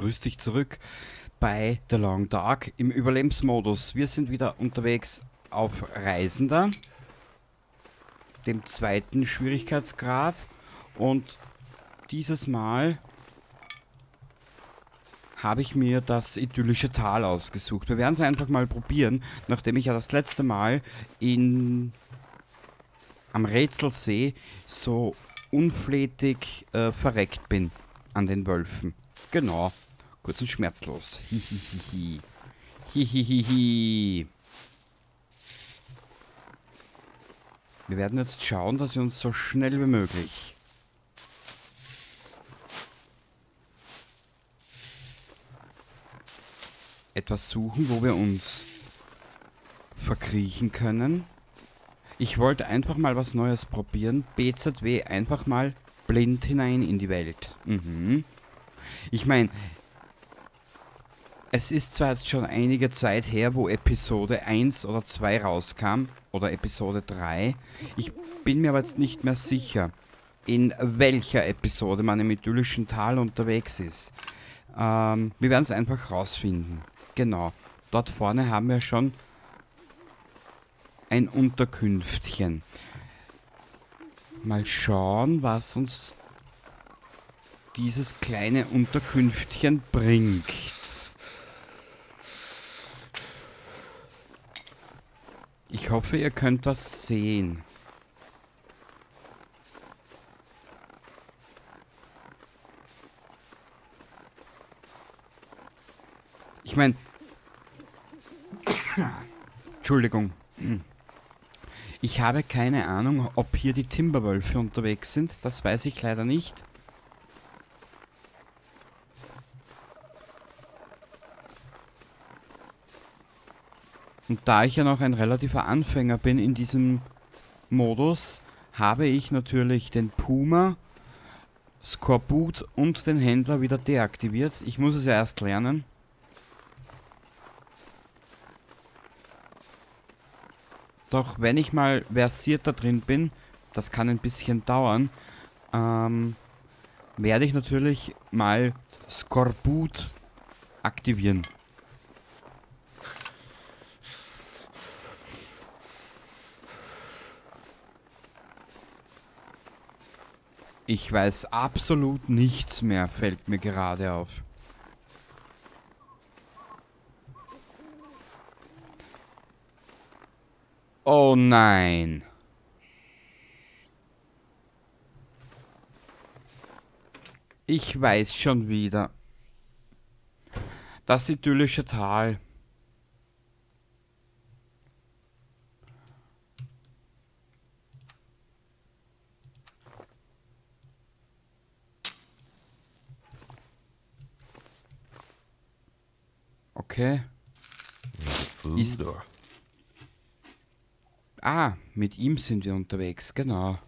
begrüßt dich zurück bei The Long Dark im Überlebensmodus. Wir sind wieder unterwegs auf Reisender, dem zweiten Schwierigkeitsgrad, und dieses Mal habe ich mir das idyllische Tal ausgesucht. Wir werden es einfach mal probieren, nachdem ich ja das letzte Mal am Rätselsee so unflätig verreckt bin an den Wölfen. Genau. Kurz und schmerzlos. Hihihihi. Hihihihi. Wir werden jetzt schauen, dass wir uns so schnell wie möglich etwas suchen, wo wir uns verkriechen können. Ich wollte einfach mal was Neues probieren. BZW, einfach mal blind hinein in die Welt. Ich mein, es ist zwar jetzt schon einige Zeit her, wo Episode 1 oder 2 rauskam, oder Episode 3. Ich bin mir aber jetzt nicht mehr sicher, in welcher Episode man im idyllischen Tal unterwegs ist. Wir werden es einfach rausfinden. Genau. Dort vorne haben wir schon ein Unterkünftchen. Mal schauen, was uns dieses kleine Unterkünftchen bringt. Ich hoffe, ihr könnt was sehen. Ich mein, Entschuldigung. Ich habe keine Ahnung, ob hier die Timberwölfe unterwegs sind. Das weiß ich leider nicht. Und da ich ja noch ein relativer Anfänger bin in diesem Modus, habe ich natürlich den Puma, Skorbut und den Händler wieder deaktiviert. Ich muss es ja erst lernen. Doch wenn ich mal versiert da drin bin, das kann ein bisschen dauern, werde ich natürlich mal Skorbut aktivieren. Ich weiß absolut nichts mehr, fällt mir gerade auf. Oh nein. Ich weiß schon wieder. Das idyllische Tal. Okay. Food Ist or? Ah, mit ihm sind wir unterwegs, genau.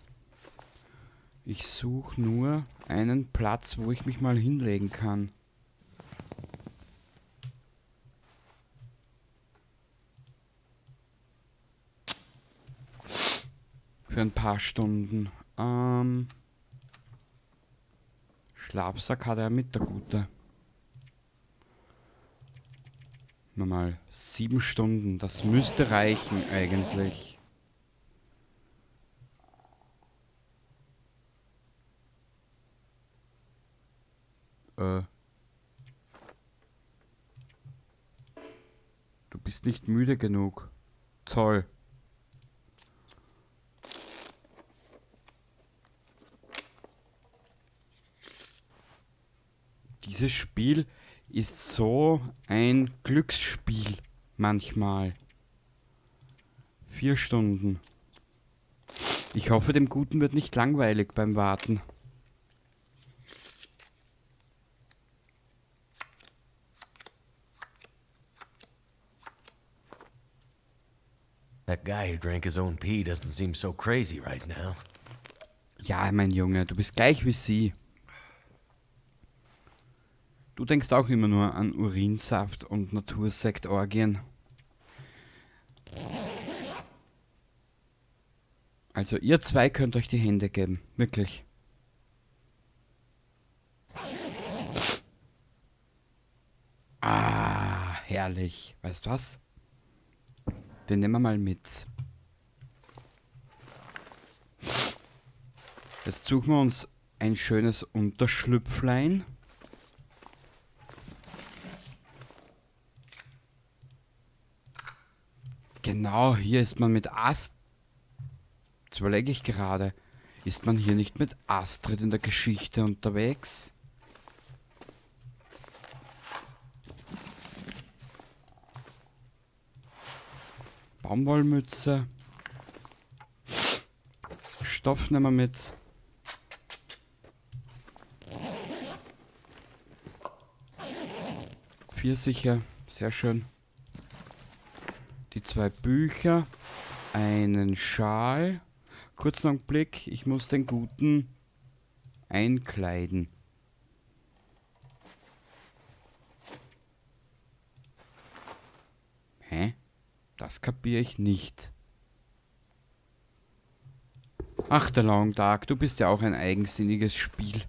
Ich such nur einen Platz, wo ich mich mal hinlegen kann. Für ein paar Stunden. Schlafsack hat er mit, der Gute. Nochmal 7 Stunden, das müsste reichen eigentlich. Du bist nicht müde genug. Toll. Dieses Spiel ist so ein Glücksspiel manchmal. 4 Stunden. Ich hoffe, dem Guten wird nicht langweilig beim Warten. That guy who drank his own pee doesn't seem so crazy right now. Ja, mein Junge, du bist gleich wie sie. Du denkst auch immer nur an Urinsaft und Natursektorgien. Also ihr zwei könnt euch die Hände geben, wirklich. Ah, herrlich. Weißt du was? Den nehmen wir mal mit. Jetzt suchen wir uns ein schönes Unterschlüpflein. Genau, hier ist man mit Ast... Jetzt überlege ich gerade. Ist man hier nicht mit Astrid in der Geschichte unterwegs? Baumwollmütze. Stoff nehmen wir mit. Pfirsiche, sehr schön. Die 2 Bücher, einen Schal. Kurzen Augenblick, ich muss den Guten einkleiden. Hä? Das kapiere ich nicht. Ach, der Long Dark, du bist ja auch ein eigensinniges Spiel.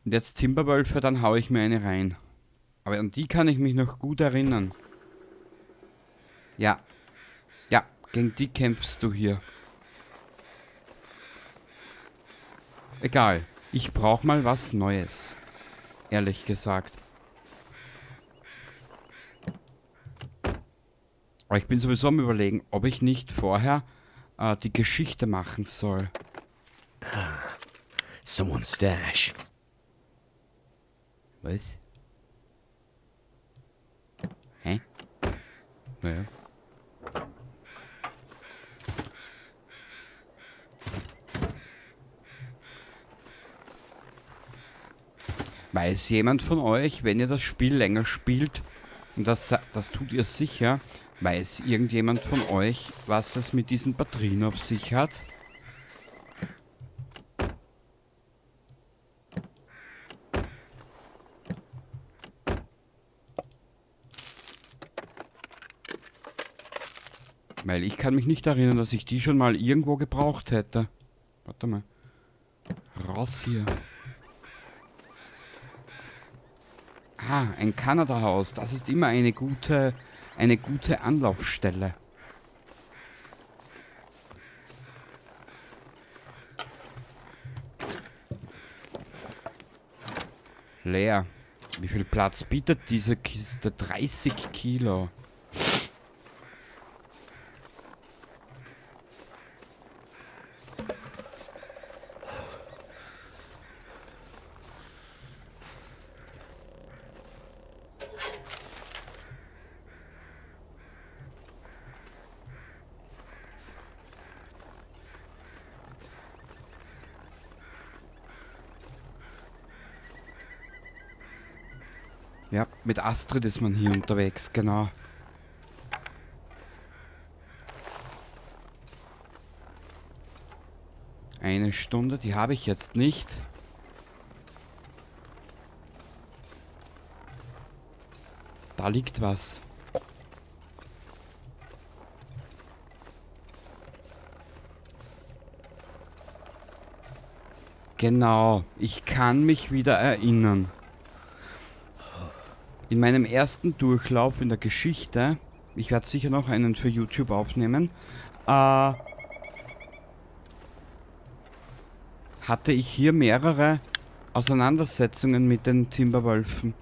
Und jetzt Timberwölfe, dann hau ich mir eine rein. Aber an die kann ich mich noch gut erinnern. Ja. Ja, gegen die kämpfst du hier. Egal. Ich brauch mal was Neues. Ehrlich gesagt. Aber ich bin sowieso am Überlegen, ob ich nicht vorher die Geschichte machen soll. Ah, someone's stash. Was? Hä? Naja. Weiß jemand von euch, wenn ihr das Spiel länger spielt, und das tut ihr sicher, weiß irgendjemand von euch, was es mit diesen Batterien auf sich hat? Weil ich kann mich nicht erinnern, dass ich die schon mal irgendwo gebraucht hätte. Warte mal. Raus hier. Ah, ein Kanada-Haus. Das ist immer eine gute Anlaufstelle. Leer. Wie viel Platz bietet diese Kiste? 30 Kilo. Ja, mit Astrid ist man hier unterwegs, genau. Eine Stunde, die habe ich jetzt nicht. Da liegt was. Genau, ich kann mich wieder erinnern. In meinem ersten Durchlauf in der Geschichte, ich werde sicher noch einen für YouTube aufnehmen, hatte ich hier mehrere Auseinandersetzungen mit den Timberwölfen.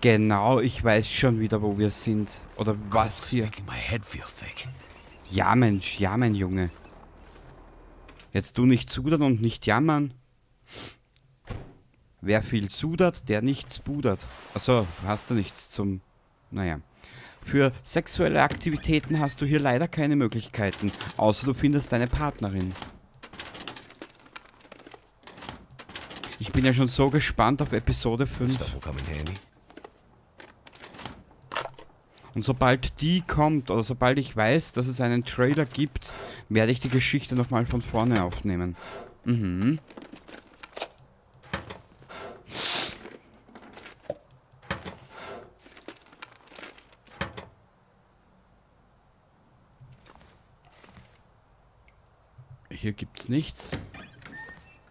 Genau, ich weiß schon wieder, wo wir sind. Oder was Cold is hier. making my head feel thick. Ja, Mensch, ja, mein Junge. Jetzt du nicht sudern und nicht jammern. Wer viel sudert, der nichts pudert. Achso, du hast ja nichts zum... Naja. Für sexuelle Aktivitäten hast du hier leider keine Möglichkeiten, außer du findest deine Partnerin. Ich bin ja schon so gespannt auf Episode 5. Stuff will come in handy. Und sobald die kommt, oder sobald ich weiß, dass es einen Trailer gibt, werde ich die Geschichte nochmal von vorne aufnehmen. Hier gibt's nichts.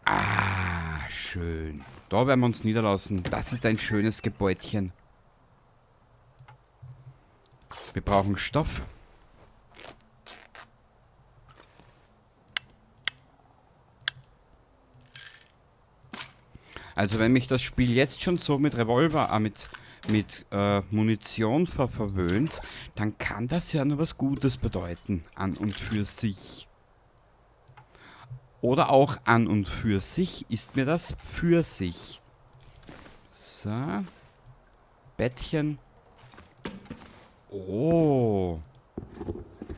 Ah, schön. Da werden wir uns niederlassen. Das ist ein schönes Gebäudchen. Wir brauchen Stoff. Also wenn mich das Spiel jetzt schon so mit Revolver, mit Munition verwöhnt, dann kann das ja nur was Gutes bedeuten, an und für sich. Oder auch an und für sich ist mir das für sich. So. Bettchen. Oh.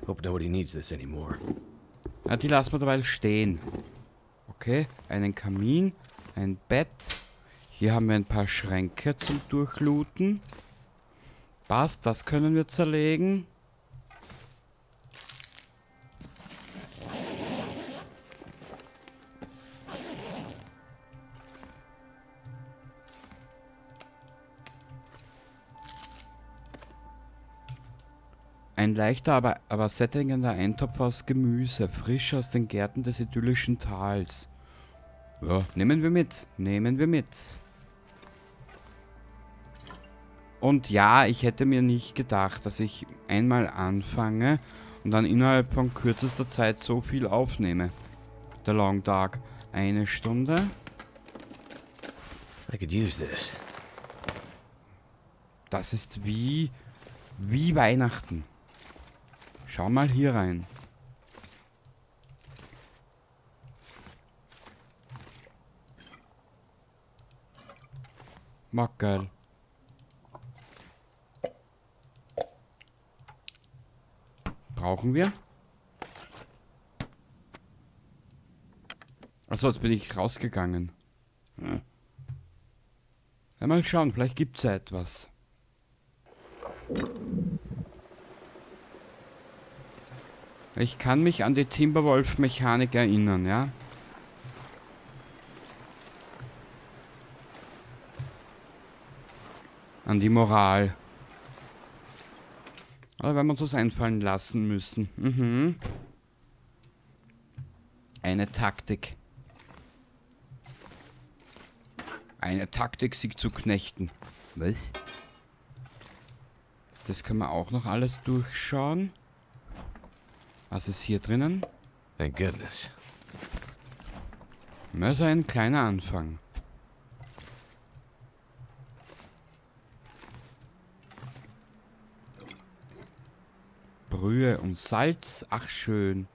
Hope nobody needs this anymore. Ja, die lassen wir derweil stehen. Okay, einen Kamin, ein Bett. Hier haben wir ein paar Schränke zum Durchlooten. Passt, das können wir zerlegen. Ein leichter, aber sättigender Eintopf aus Gemüse, frisch aus den Gärten des idyllischen Tals. Ja, nehmen wir mit, nehmen wir mit. Und ja, ich hätte mir nicht gedacht, dass ich einmal anfange und dann innerhalb von kürzester Zeit so viel aufnehme. The Long Dark. 1 Stunde. I could use this. Das ist wie Weihnachten. Schau mal hier rein. Mag geil. Brauchen wir? Achso, jetzt bin ich rausgegangen. Ja, mal schauen, vielleicht gibt's ja etwas. Ich kann mich an die Timberwolf-Mechanik erinnern, ja? An die Moral. Aber werden wir uns was einfallen lassen müssen. Mhm. Eine Taktik. Eine Taktik, sie zu knechten. Was? Das können wir auch noch alles durchschauen. Was ist hier drinnen? Thank goodness. Das ist ein kleiner Anfang. Brühe und Salz. Ach, schön.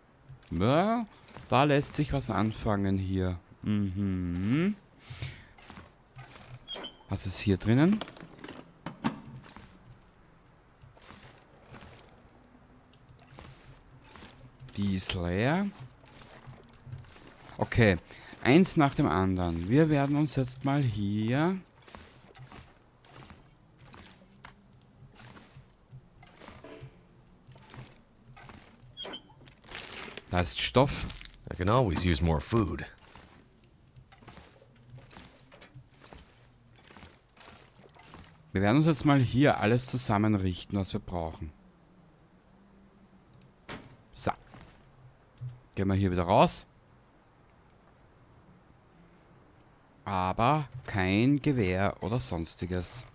Ja, da lässt sich was anfangen hier. Mhm. Was ist hier drinnen? Die ist leer. Okay, eins nach dem anderen. Wir werden uns jetzt mal hier... Da ist Stoff. I can always use more food. Wir werden uns jetzt mal hier alles zusammenrichten, was wir brauchen. So. Gehen wir hier wieder raus. Aber kein Gewehr oder sonstiges.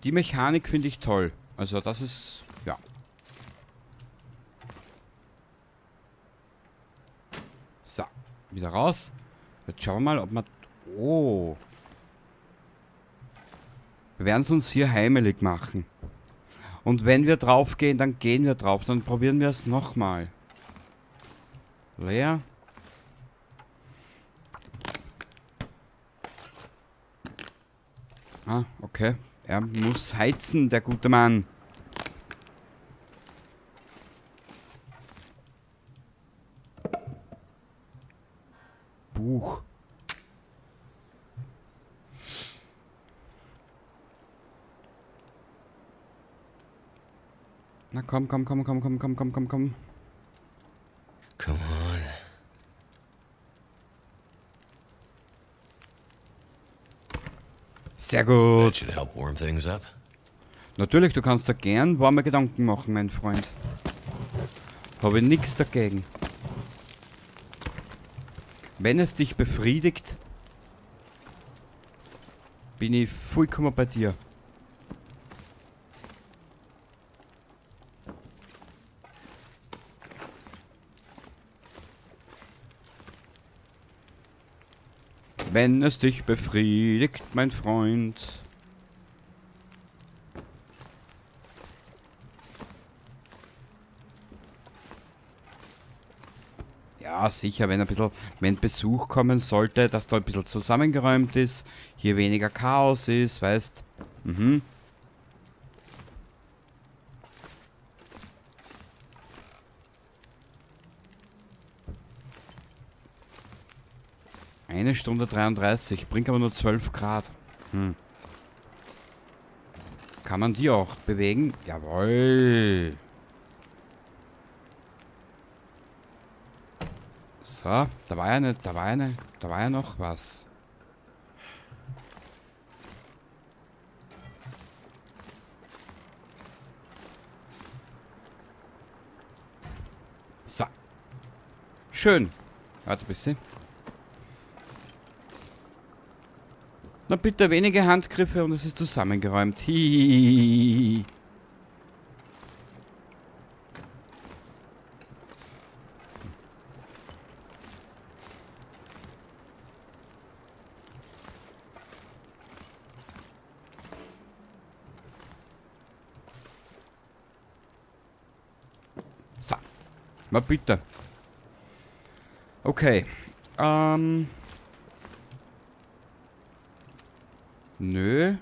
Die Mechanik finde ich toll. Also das ist... ja. So. Wieder raus. Jetzt schauen wir mal, ob man... Oh. Wir werden es uns hier heimelig machen. Und wenn wir drauf gehen, dann gehen wir drauf. Dann probieren wir es nochmal. Leer. Ah, okay. Er muss heizen, der gute Mann. Buch. Na komm, komm, komm, komm, komm, komm, komm, komm, komm. Come on. Sehr gut. That should help warm things up. Natürlich, du kannst da gern warme Gedanken machen, mein Freund. Habe ich nichts dagegen. Wenn es dich befriedigt, bin ich vollkommen bei dir. Wenn es dich befriedigt, mein Freund. Ja, sicher, wenn ein bisschen, wenn Besuch kommen sollte, dass da ein bisschen zusammengeräumt ist, hier weniger Chaos ist, weißt. Mhm. Eine Stunde 33, bringt aber nur 12 Grad. Hm. Kann man die auch bewegen? Jawohl. So, da war ja eine, da war ja eine, da war ja noch was. So. Schön. Warte ein bisschen. Na bitte, wenige Handgriffe und es ist zusammengeräumt. Hihihihi. So. Na bitte. Okay. Nö.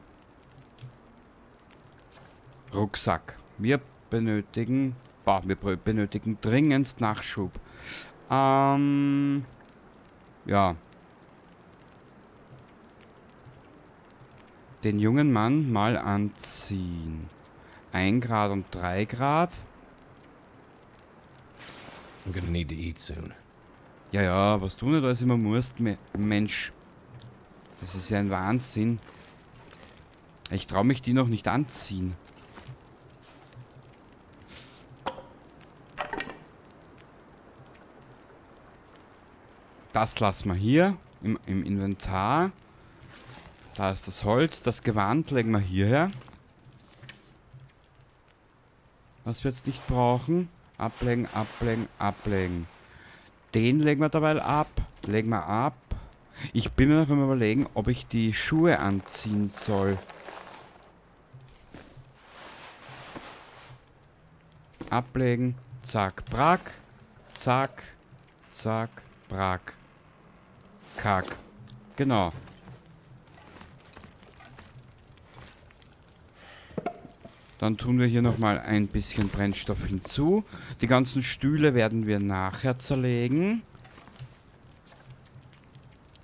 Rucksack. Wir benötigen... Boah, wir benötigen dringendst Nachschub. Ja. Den jungen Mann mal anziehen. 1 Grad und 3 Grad. I'm gonna need to eat soon. Ja, ja, was du nicht alles immer musst, Mensch. Das ist ja ein Wahnsinn. Ich trau mich die noch nicht anziehen. Das lassen wir hier im Inventar. Da ist das Holz. Das Gewand legen wir hierher. Was wir jetzt nicht brauchen. Ablegen, ablegen, ablegen. Den legen wir dabei ab. Legen wir ab. Ich bin mir noch am Überlegen, ob ich die Schuhe anziehen soll. Ablegen. Zack, brack. Zack, zack, brack. Kack. Genau. Dann tun wir hier nochmal ein bisschen Brennstoff hinzu. Die ganzen Stühle werden wir nachher zerlegen.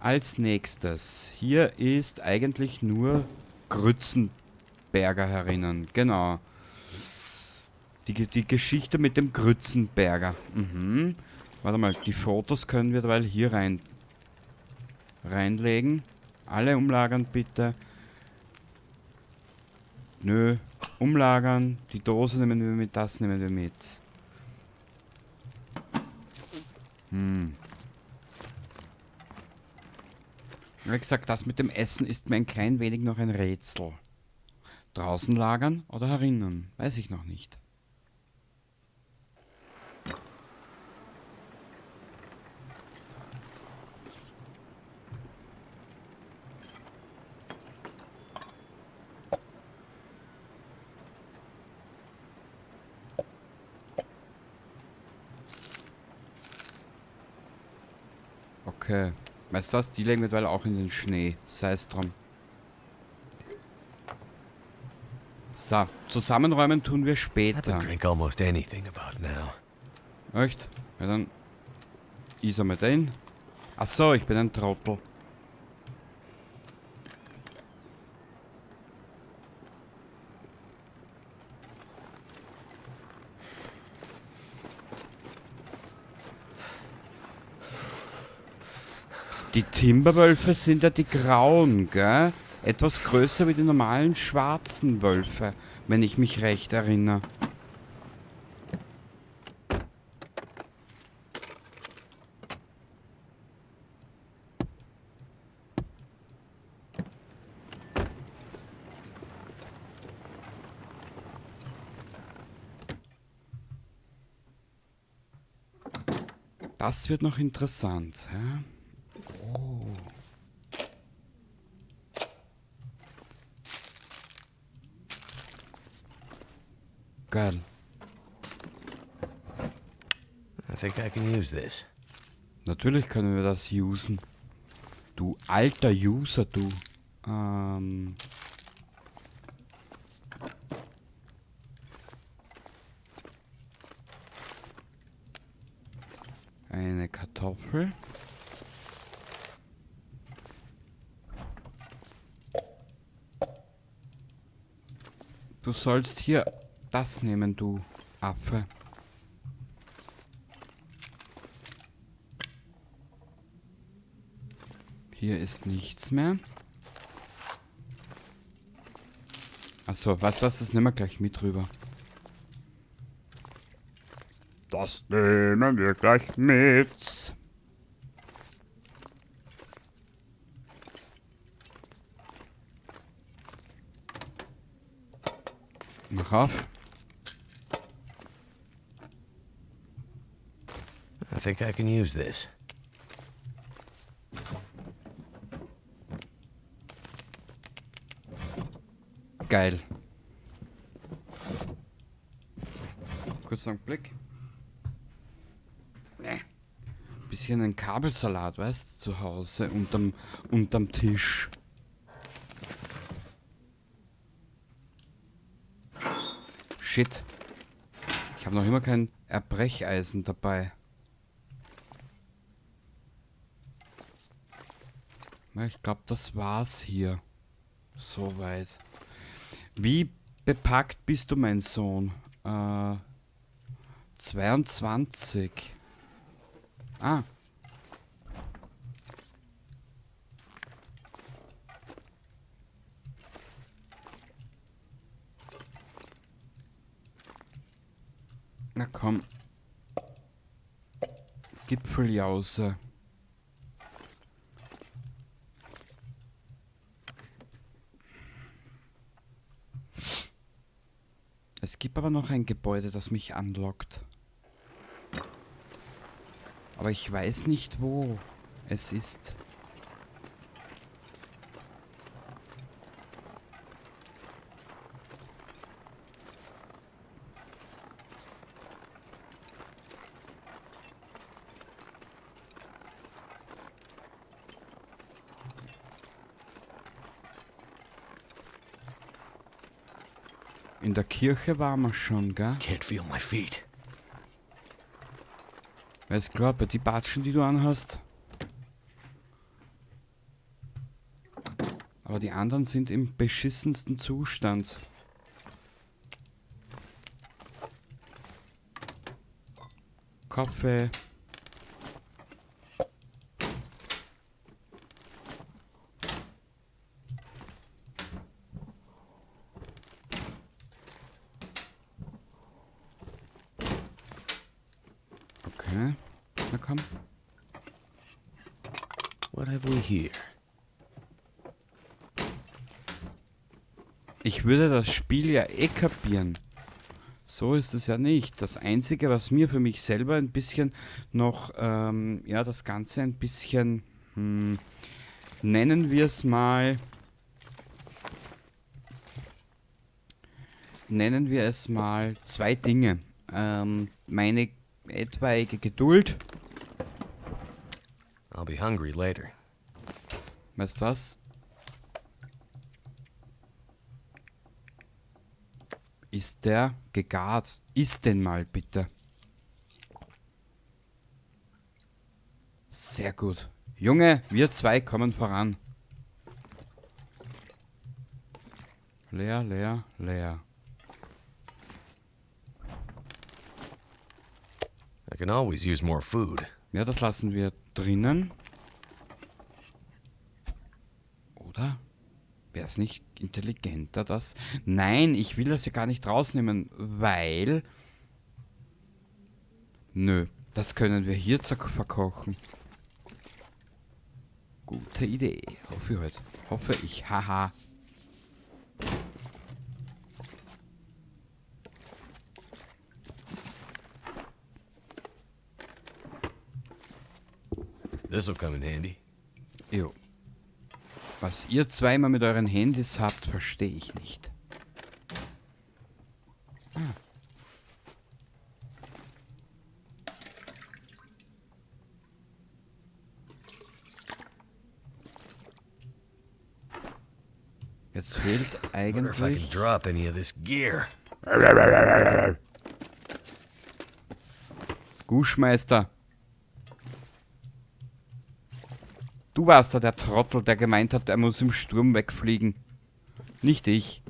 Als nächstes. Hier ist eigentlich nur Grützenberger herinnen. Genau. Die Geschichte mit dem Grützenberger. Mhm. Warte mal, die Fotos können wir derweil hier reinlegen. Alle umlagern bitte. Nö. Umlagern. Die Dose nehmen wir mit, das nehmen wir mit. Wie gesagt, das mit dem Essen ist mir ein klein wenig noch ein Rätsel. Draußen lagern oder herinnen? Weiß ich noch nicht. Okay. Weißt du was? Die legen wir mittlerweile auch in den Schnee. Sei es drum. So, zusammenräumen tun wir später. I could drink almost anything about now. Echt? Ja, dann ist er mit den. Ach so, ich bin ein Trottel. Die Timberwölfe sind ja die grauen, gell? Etwas größer wie die normalen schwarzen Wölfe. Wenn ich mich recht erinnere. Das wird noch interessant. Ja? Oh. Geil. I think I can use this. Natürlich können wir das usen. Du alter User, du. Eine Kartoffel. Du sollst hier das nehmen, du Affe. Hier ist nichts mehr. Achso, weißt du was? Das nehmen wir gleich mit rüber. Das nehmen wir gleich mit. Mach auf. I think I can use this. Geil. Kurzer Blick. Nee. Bisschen ein Kabelsalat, weißt du, zu Hause unterm Tisch. Shit. Ich habe noch immer kein Erbrecheisen dabei. Na, ich glaub, das war's hier. Soweit. Wie bepackt bist du, mein Sohn? 22. Ah. Na komm. Gipfeljause. Es gibt aber noch ein Gebäude, das mich anlockt. Aber ich weiß nicht, wo es ist. In der Kirche waren wir schon, gell? Can't feel my feet. Alles klar, bei die Batschen, die du anhast. Aber die anderen sind im beschissensten Zustand. Kaffee. Okay. Na komm. What have we here? Ich würde das Spiel ja eh kapieren. So ist es ja nicht. Das Einzige, was mir für mich selber ein bisschen noch, ja, das Ganze ein bisschen, nennen wir es mal, nennen wir es mal zwei Dinge. Meine etwaige Geduld. I'll be hungry later. Weißt du was? Ist der gegart? Iss den mal bitte. Sehr gut. Junge, wir zwei kommen voran. Leer, leer, leer. I can always use more food. Ja, das lassen wir drinnen. Oder? Wäre es nicht intelligenter, das? Nein, ich will das ja gar nicht rausnehmen, weil... Nö, das können wir hier verkochen. Gute Idee. Hoffe ich halt. Hoffe ich. Haha. This'll come in handy. Jo. Was ihr zweimal mit euren Handys habt, verstehe ich nicht. Ah. Jetzt fehlt Wonder if I can eigentlich drop any of this gear. Guschmeister. Du warst da der Trottel, der gemeint hat, er muss im Sturm wegfliegen. Nicht ich.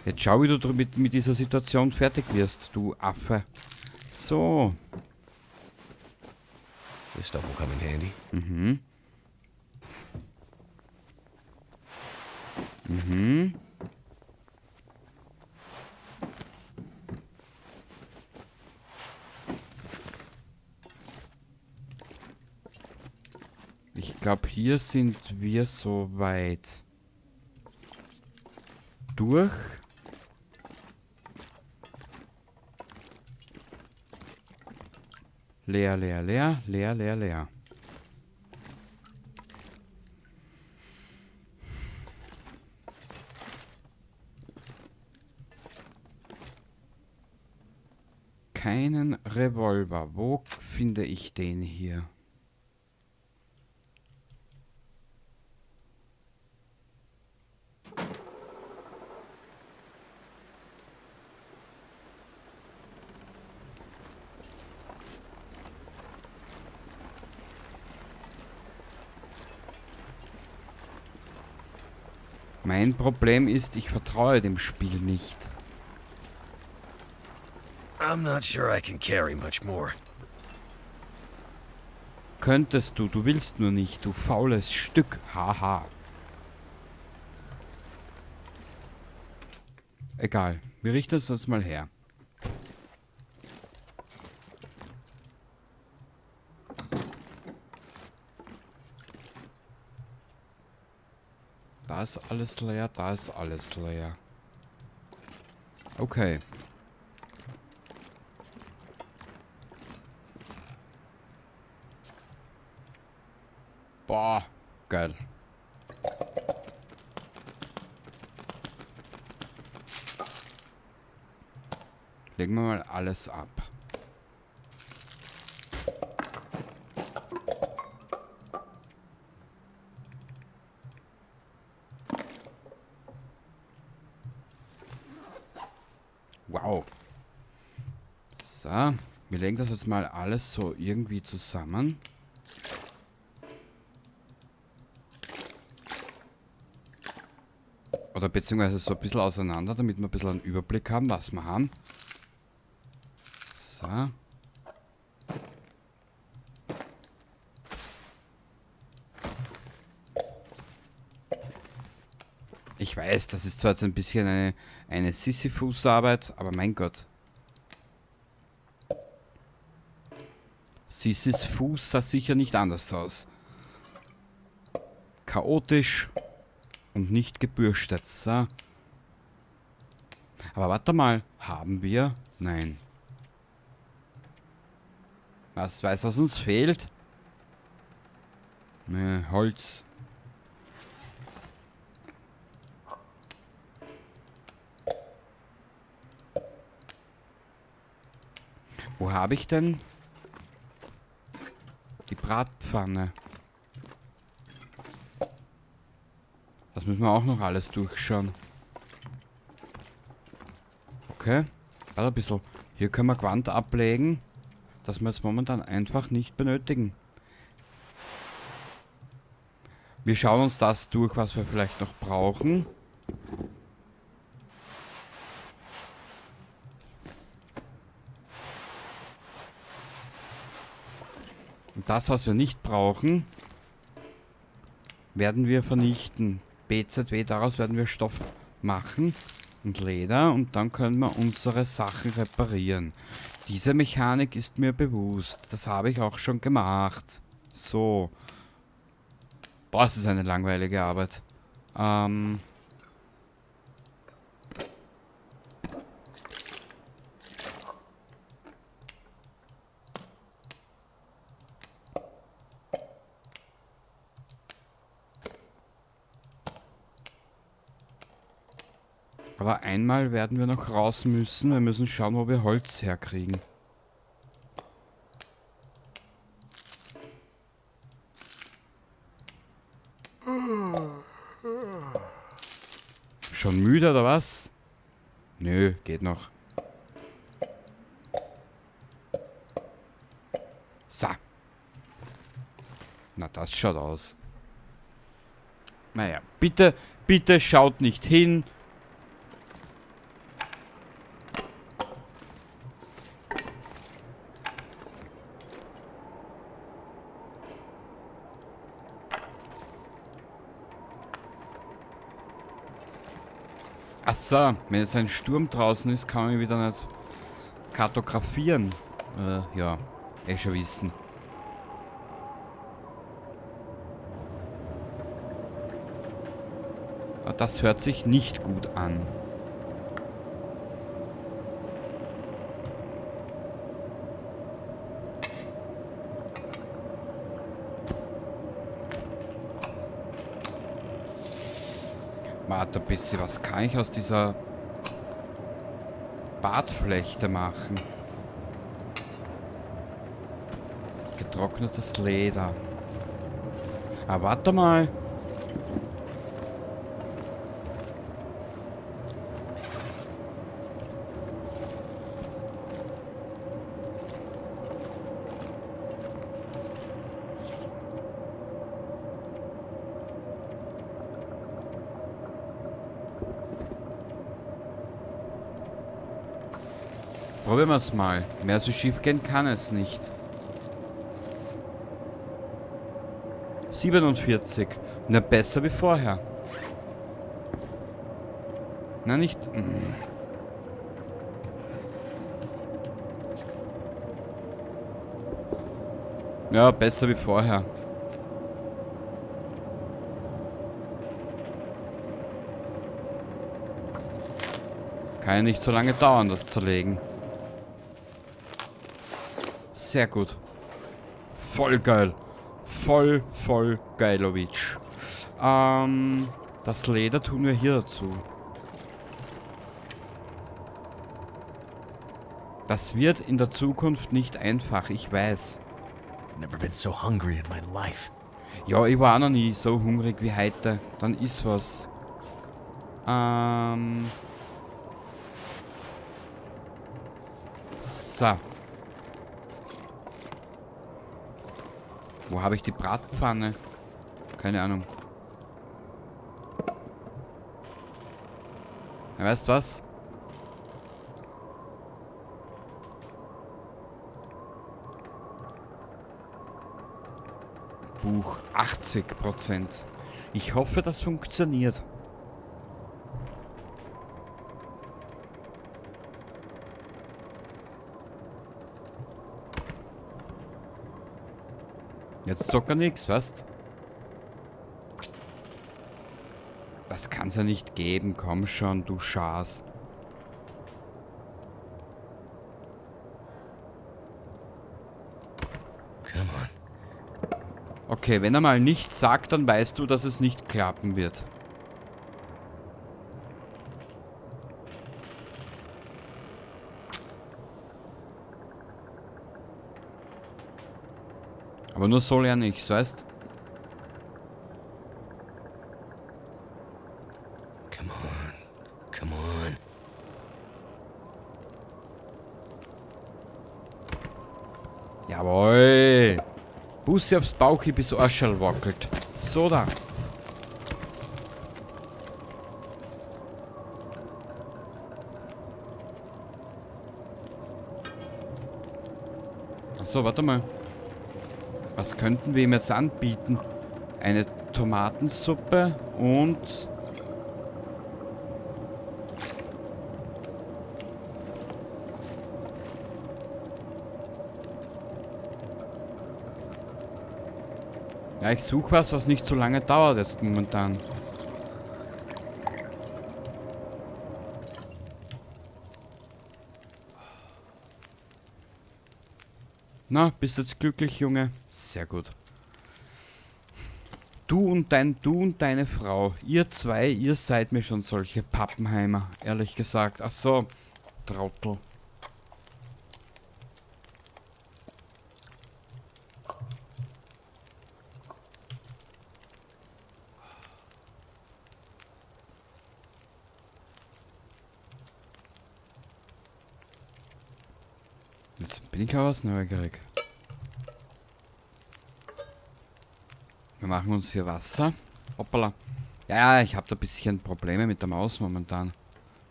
Jetzt schau, wie du mit dieser Situation fertig wirst, du Affe. So. This stuff will come in handy. Ich glaub, hier sind wir soweit durch. Leer, leer, leer, leer, leer, leer. Keinen Revolver. Wo finde ich den hier? Mein Problem ist, ich vertraue dem Spiel nicht. I'm not sure I can carry much more. Könntest du, du willst nur nicht, du faules Stück. Haha. Egal, wir richten es uns mal her. Da ist alles leer, da ist alles leer. Okay. Boah, geil. Legen wir mal alles ab. Wow. So, wir legen das jetzt mal alles so irgendwie zusammen. Oder beziehungsweise so ein bisschen auseinander, damit wir ein bisschen einen Überblick haben, was wir haben. So. Ich weiß, das ist zwar jetzt ein bisschen eine Sisyphus-Arbeit, aber mein Gott. Sissis Fuß sah sicher nicht anders aus. Chaotisch und nicht gebürstet. So. Aber warte mal, haben wir? Nein. Was weiß, was uns fehlt? Ne, Holz. Wo habe ich denn die Bratpfanne? Das müssen wir auch noch alles durchschauen. Okay. Warte ein bisschen. Hier können wir Quant ablegen, das wir jetzt momentan einfach nicht benötigen. Wir schauen uns das durch, was wir vielleicht noch brauchen. Und das, was wir nicht brauchen, werden wir vernichten. BZW, daraus werden wir Stoff machen und Leder und dann können wir unsere Sachen reparieren. Diese Mechanik ist mir bewusst. Das habe ich auch schon gemacht. So. Boah, es ist eine langweilige Arbeit. Aber einmal werden wir noch raus müssen. Wir müssen schauen, wo wir Holz herkriegen. Schon müde oder was? Nö, geht noch. So. Na, das schaut aus. Naja, bitte, bitte schaut nicht hin. Ach so, wenn jetzt ein Sturm draußen ist, kann man wieder nicht kartografieren. Ja, eh schon wissen. Aber das hört sich nicht gut an. Warte ein bisschen, was kann ich aus dieser Bartflechte machen? Getrocknetes Leder. Ah, warte mal. Probieren wir es mal. Mehr so schief gehen kann es nicht. 47. Na, besser wie vorher. Na, nicht... Ja, besser wie vorher. Kann ja nicht so lange dauern, das Zerlegen. Sehr gut. Voll geil. Voll, voll geilowitsch. Das Leder tun wir hier dazu. Das wird in der Zukunft nicht einfach, ich weiß. Never been so hungry in my life. Ja, ich war auch noch nie so hungrig wie heute. Dann ist was. So. Wo habe ich die Bratpfanne? Keine Ahnung. Ja, weißt du was? Buch 80%. Ich hoffe, das funktioniert. Jetzt sagt er nix, weißt? Das kann's ja nicht geben, komm schon, du Schaß. Come on. Okay, wenn er mal nichts sagt, dann weißt du, dass es nicht klappen wird. Aber nur so lerne ich's, weißt? Come on, come on. Jawohl! Bussi aufs Bauchi bis Arschal wackelt. So da. Achso, warte mal. Was könnten wir ihm jetzt anbieten? Eine Tomatensuppe und... Ja, ich suche was, was nicht so lange dauert jetzt momentan. Na, bist jetzt glücklich, Junge? Sehr gut. Du und deine Frau, ihr zwei, ihr seid mir schon solche Pappenheimer, ehrlich gesagt. Ach so, Trottel. Jetzt bin ich aber neugierig. Wir machen uns hier Wasser. Hoppala. Ja, ich habe da ein bisschen Probleme mit der Maus momentan.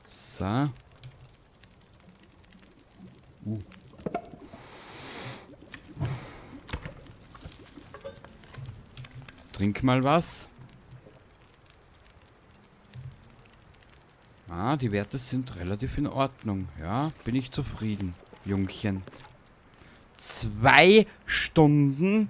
So. Trink mal was. Ah, die Werte sind relativ in Ordnung. Ja, bin ich zufrieden, Jungchen. 2 Stunden.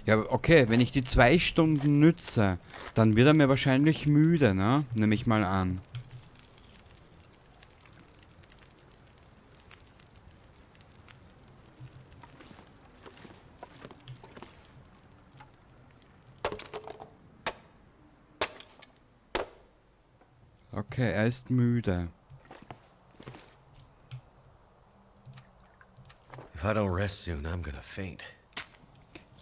Ja, okay, wenn ich die 2 Stunden nütze, dann wird er mir wahrscheinlich müde, ne? Nehme ich mal an. Okay, er ist müde. If I don't rest soon, I'm gonna faint.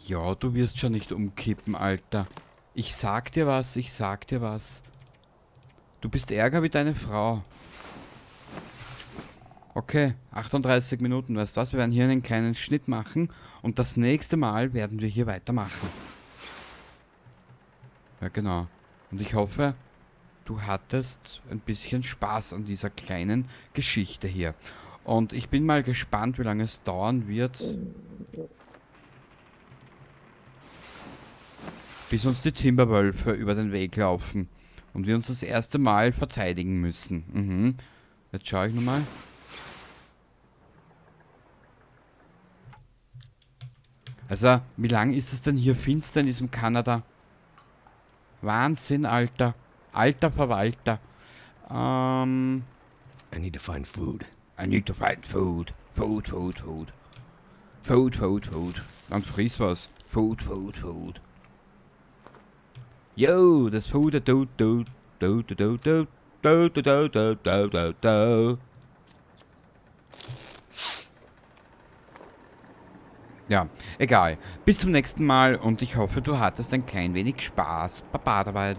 Ja, du wirst schon nicht umkippen, Alter. Ich sag dir was, ich sag dir was. Du bist ärger wie deine Frau. Okay, 38 Minuten, weißt du was? Wir werden hier einen kleinen Schnitt machen und das nächste Mal werden wir hier weitermachen. Ja, genau. Und ich hoffe, du hattest ein bisschen Spaß an dieser kleinen Geschichte hier. Und ich bin mal gespannt, wie lange es dauern wird, bis uns die Timberwölfe über den Weg laufen und wir uns das erste Mal verteidigen müssen. Mhm. Jetzt schaue ich nochmal. Also, wie lange ist es denn hier finster in diesem Kanada? Wahnsinn, Alter. Alter Verwalter. I need to find food. I need to find food. Food, food, food. Food, food, food. Dann friss was. Food, food, food. Yo, das Food, do, do, do, do, do, do, do, do, do, do, do, do. Ja, egal. Bis zum nächsten Mal und ich hoffe, du hattest ein klein wenig Spaß. Baba dabei.